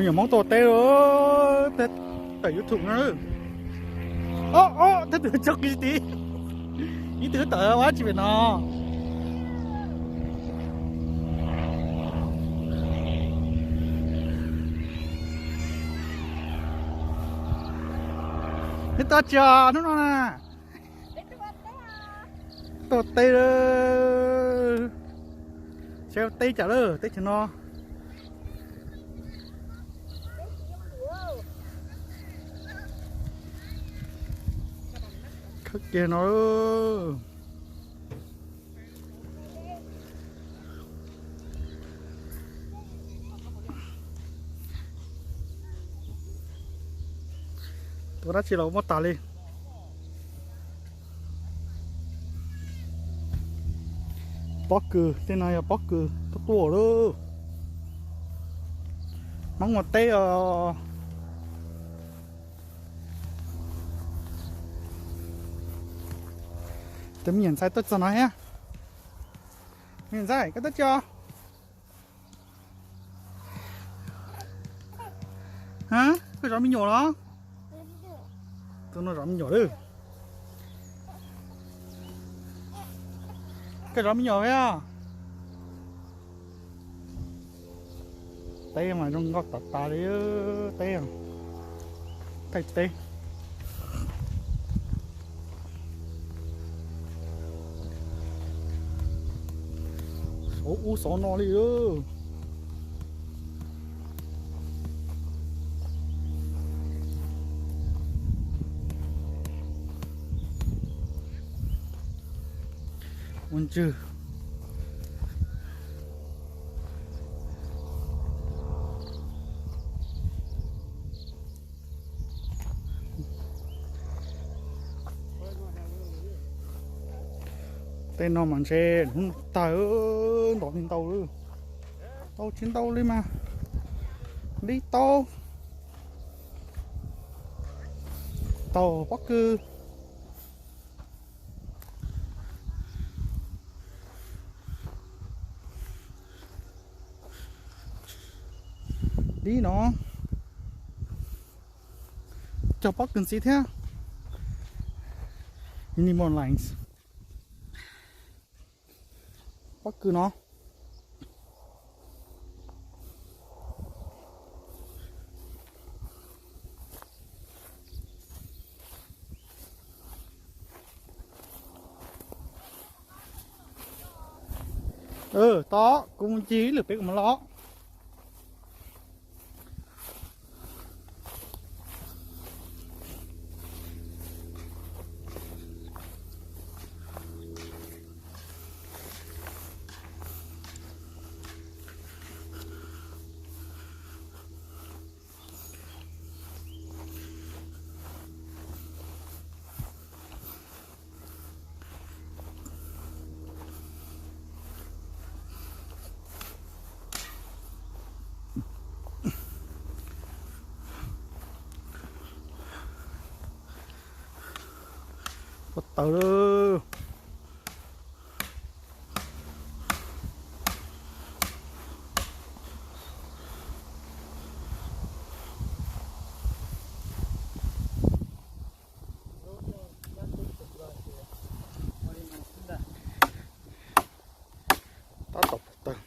Nyuam Hmoob tuaj teb, tawm YouTube no. Ob ob, tej twg tso kiv tid, ib tug tawm ua dab tsi pem no. Neb tuaj tsis os hnub no na? Tuaj teb, saib teb cas lawm teb chaws no. Khawb kiag no. Tua dab tsi los muab tas li. Pob kws, tej no yog pob kws tuaj tuaj lawm. Hmoob ua teb os. Tus me nyuam ntxhais tuaj txog no thiab. Me nyuam ntxhais, koj tuaj tso. Koj zov me nyuam los? Tus no zov me nyuam lawm. Koj zov me nyuam thiab. Teb mas zoo nkauj tas tas li, teb, thaij teb. Xov ub xov no li. Ua ntswg. Tej no mas ntshe hnub tag, ntov li ntau, tau tsis ntau li mas li tau, tau pob kws li no. Cog pob kws ntxiv thiab. Minimal lines. Pob kws no. Tod kuv mus ncig ib lwm peb kuv mam los. Pob taws lawm. Tab tom pob taws.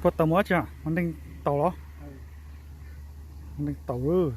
Puas tau muab tsi, muab nreeg taus los? Nreeg taus.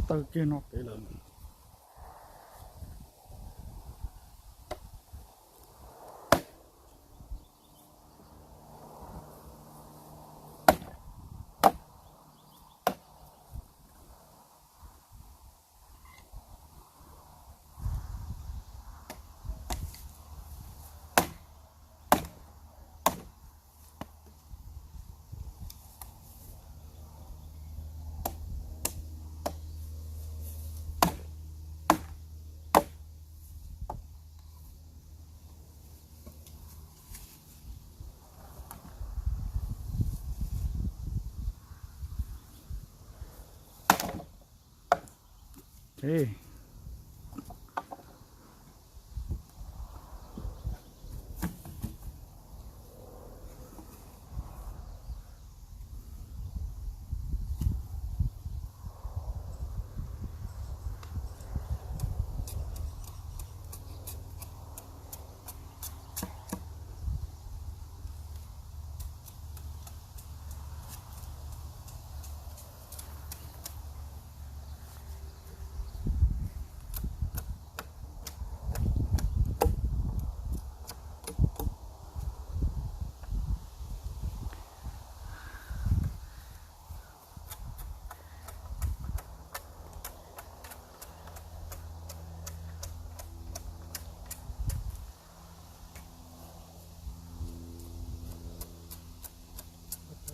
Tawg kiag no pem lawm.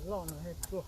Loj no he tuaj.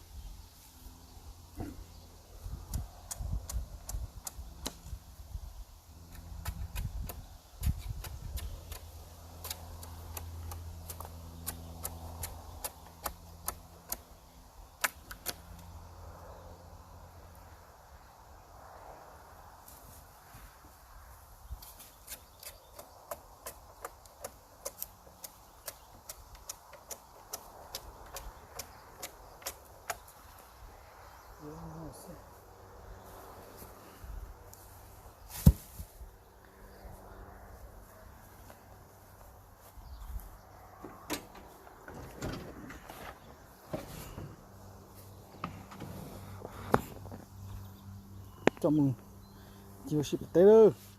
Coj mus ci ua si pem teb lawm.